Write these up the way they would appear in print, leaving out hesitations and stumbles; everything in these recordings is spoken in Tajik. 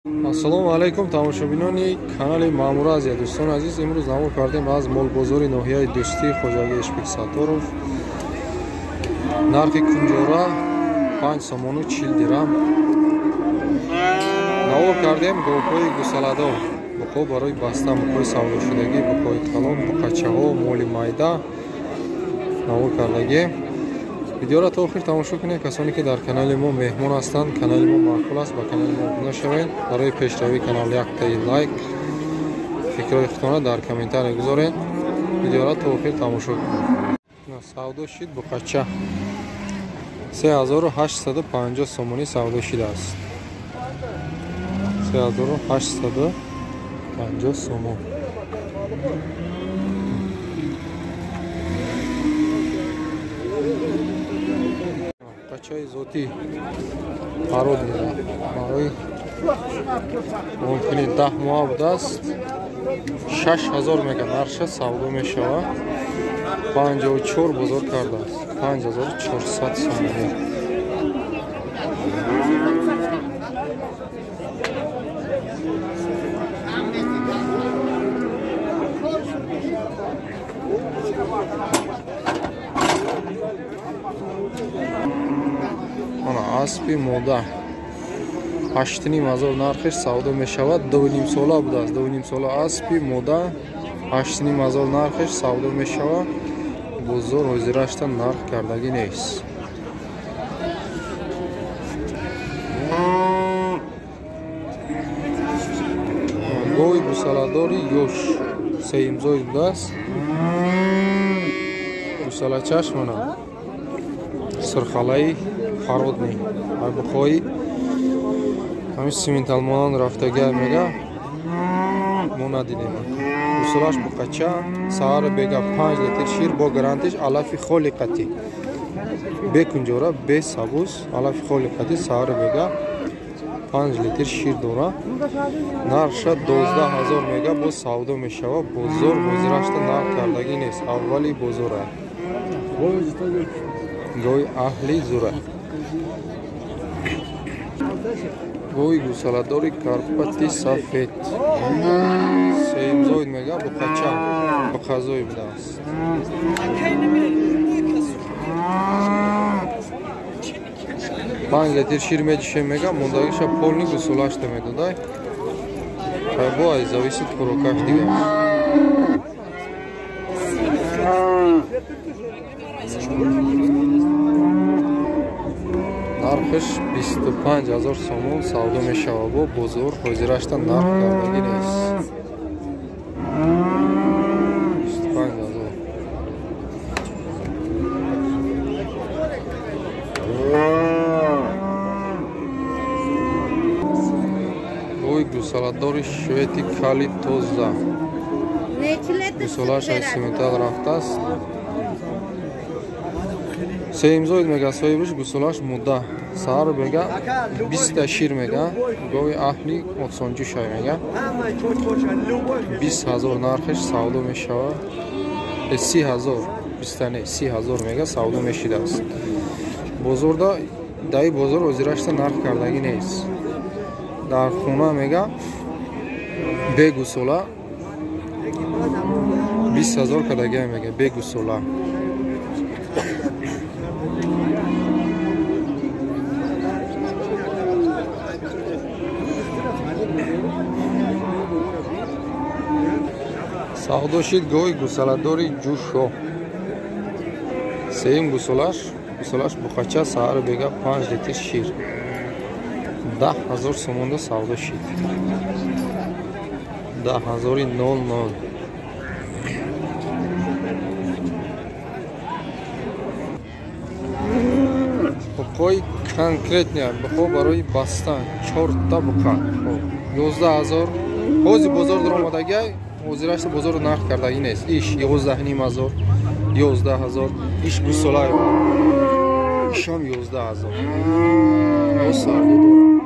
Ассалому алайкум тамошобинони канали Маъмура Азия. Дӯстони азиз, имрӯз навор кардем аз молбозори ноҳияи Дӯстӣ Хоҷагии Ишбек Сатторов. Нархи кунҷора 5 сомону 40 дирам. Навор кардем говҳои гусаладор, буқо барои баста, буқои савдошудагӣ, буқои калон, буқачаҳо, моли майда навор кардагӣ. Видеоро то охир тамошо кунед. Касоне ки дар канали мо меҳмон ҳастанд, канали мо маъқул аст, ба канали мо обуна шавед. Барои пешравии канал яктаи лайк, фикрҳои худтона дар комментария гузоред. Видеоро то охир тамошо кунед. Савдо шид буқача 3850 сомонӣ савдо шидааст. 3850 сомон. Буқачаи зотӣ парод барои мумкини 10 моҳ будааст. 6000 мега нарша савдо мешавад. 54 бозор кардааст. 5400 сомонӣ. Ана аспи мода 8,5 нархиш савдо мешавад. 2,5 сола будааст. 2,5 сола аспи мода 8,5 нархиш савдо мешавад. Бозор ҳозирашта нарх кардагӣ нест. Гови гусаладори ёш сеимзой будааст. Гусалачаш мана сирхалаи пародни буқои ҳамин сименталмонанд рафтага мега мо надидем. Гусалаш буқача саҳар бега 5 литр шир бо гарантиш алафи холи қатӣ, бе кунҷора, бе сабуз, алафи холи қатӣ саҳар бега 5 литр шир дора. Нархша 12000 мега бо савдо мешава. Бозор ҳозирашта нарх кардагӣ нест. Аввали бозора гови аҳли зура. Гови гусаладори Карпати сафед сеимзоид мега буқача буқазой будааст. 5 литр шир медишем мега, мондагиша полни гусолашта медодай. Бо ай зависит хӯрокаш дигар. Нархиш 25000 сомон савдо мешавад. Бо бозор ҳозирашта нарх кардагӣ нест. 25000. Гови гусаладори швети кали тоза. Гусолааш аз симентал рафтааст. Сеимзоид мега соҳибаш гусолаш мудда. Саҳар мега 20 шир мега. Гови аҳли осонҷӯшай мега. 20000 нархиш савдо мешавад. 30000, 20 не, 30000 мега савдо мешидааст. Бозорда даи бозор ҳозирашта нарх кардагӣ нест. Дар хона мега бе гусола 20000 кардагӣ мега бе гусола. Савдо шид гови гусаладори ҷӯшо. Сеюм гусолаш, гусолаш буқача саҳар бега 5 литр шир. 10000 сомонда савдо шид. 10000. Буқои конкретния, буқо барои бастан 4 та буқа. 11000. Ҳозир бозор даромадагай, ҳозирашта бозор нарх кардагӣ нест. Иш 11500, 11000, иш гусола, ишам 11000. Боз савдо дорам.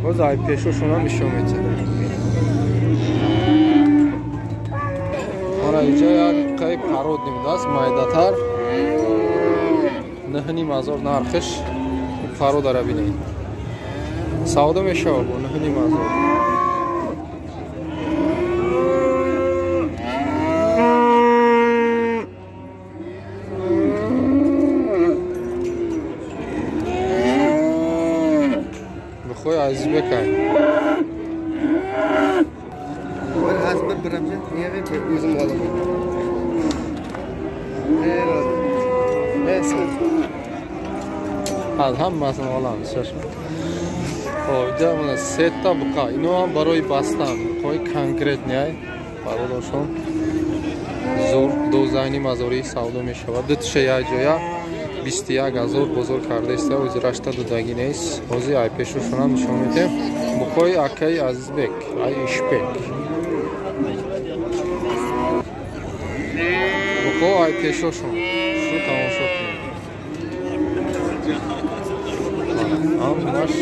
Боз ай пешошонам нишон метиҳам. Ана инҷа як қай пародни будааст, майдатар. 9500 нархиш. Пародара бинед. Савдо мешавад бо 9,5 ҳазор. Бухои Азизбекай. Аз ҳамасын олам, шашма. Хоб, инҷа мана сета буқа. Ино ҳам барои бастан. Буқои конкретный ай. Бародаршон. Зур 12,5 ҳазори савдо мешавад. Дуташа як ҷоя 21 ҳазор бозор кардаиста, ҳозирашта додагӣ нест. Ҳозир ай пешошонам нишон медиҳем. Буқои акаи Азизбек, ай Ишбек. Буқо ай пешошон. Шу тамошо кунед. Ҳамаш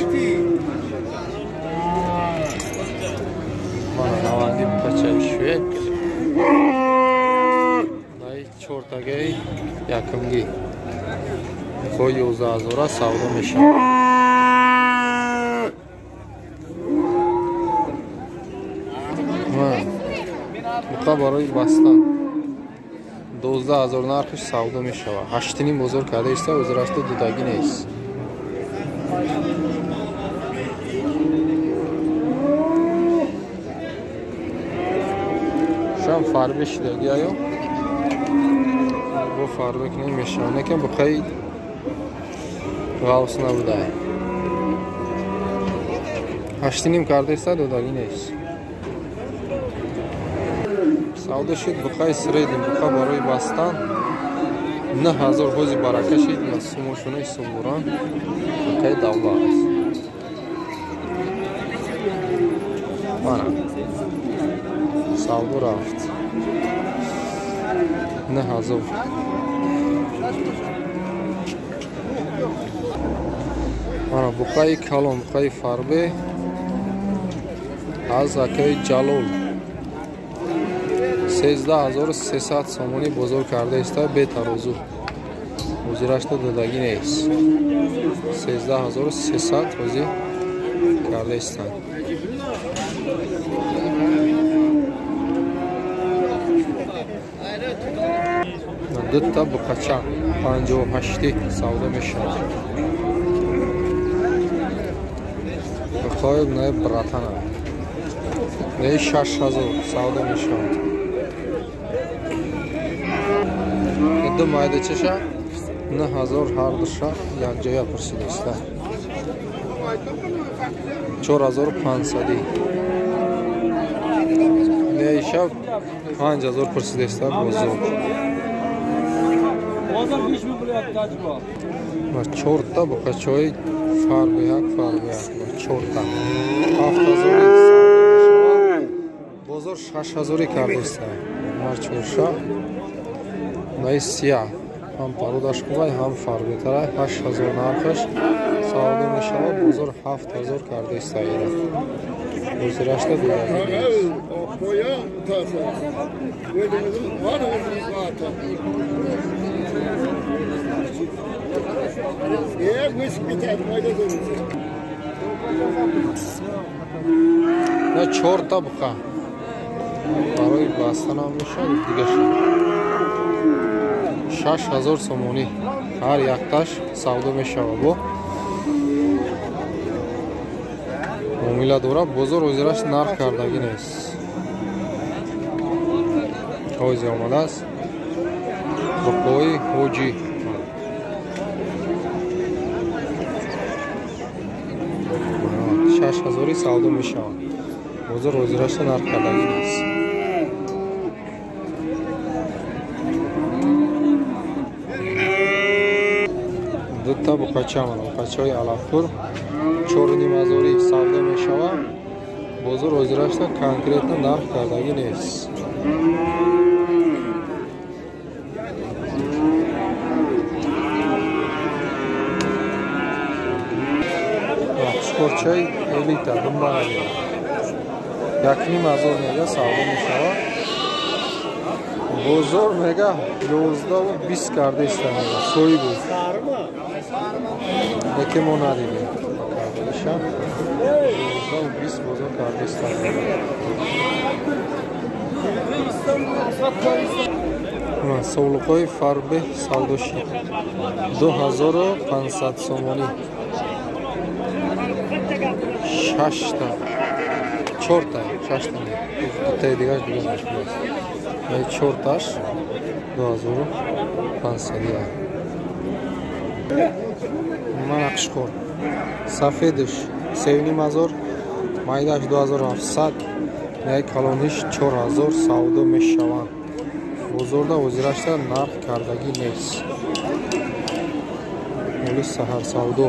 мана наванди буқачаи швед. Дай чортагаи якумгӣ. Буқои 11 ҳазора савдо мешавад. Буқа барои бастан 12 ҳазор нархиш савдо мешавад. 8,5 бозор карда иста, ҳозирашта додагӣ нест. Шам фарбе шидагӣ аё бо фарбе кунем мешавад. Лекин буқаи ғавс набудай. 8,5 карда иста, додагӣ нест. Савдо шуд буқаи средний, буқа барои бастан 9 ҳазор. Ҳози барака шид, сумошона ҳисоб буран. Буқаи давлат. Мана савдо рафт 9 ҳазор. Мана буқаи калон, буқаи фарбе аз акаи Ҷалол 13300 сомонӣ бозор карда иста, бетарозу. Ҳозирашта додагӣ нест. 13300 ҳозир карда истанд. Дута буқача 58 савдо мешавад. Буқои не братана. Не 6000 савдо мешавад. Ду майдачаша 9000 ҳар душа якҷоя пурсидаиста. 4500. Неиша 5000 пурсидаиста бозор. Ва чорта буқачаҳои фарбеяк, фарбеяк, чорта 7000 савдо мешавад. Бозор 6000 кардаиста. Мар чорша наи сия ҳам пародаш хубай, ҳам фарбетарай. 8000 нархаш савдо мешавад. Бозор 7000 кардаиста ира. Ҳозирашта додагӣ нест. На чорта буқа барои бастанам мешавад, дигаша 6000 сомонӣ ҳар якташ савдо мешавад. Бо муомила дорад. Бозор ҳозираш нарх кардагӣ нест. Ҳозир омадааст буқои ҳоҷӣ. 6000 савдо мешавад. Бозор ҳозираш нарх кардагӣ нест. Дута буқача мана буқачаҳои алафпур 4,5 ҳазори савдо мешавад. Бозор ҳозирашта конкретно нарх кардагӣ нест. Хушкорчаи элита думбана 1,5 ҳазор мега савдо мешавад. Бозор мега 11,20 карда иста мега соҳибу. Лекин мо надидем. Кардаиша. 12 бозор кардистан. Совлуқҳои фарбеҳ савдоши 2500 сомонӣ. Шашта, чорта, шашта, дутаи дигаш дигар мешудааст. Чорташ 2500. Мана қишқор сафедаш 3500, майдаш 2700, яй калониш 4000 савдо мешаванд. Бозорда ҳозирашта нарх кардагӣ нест. Моли саҳар савдо.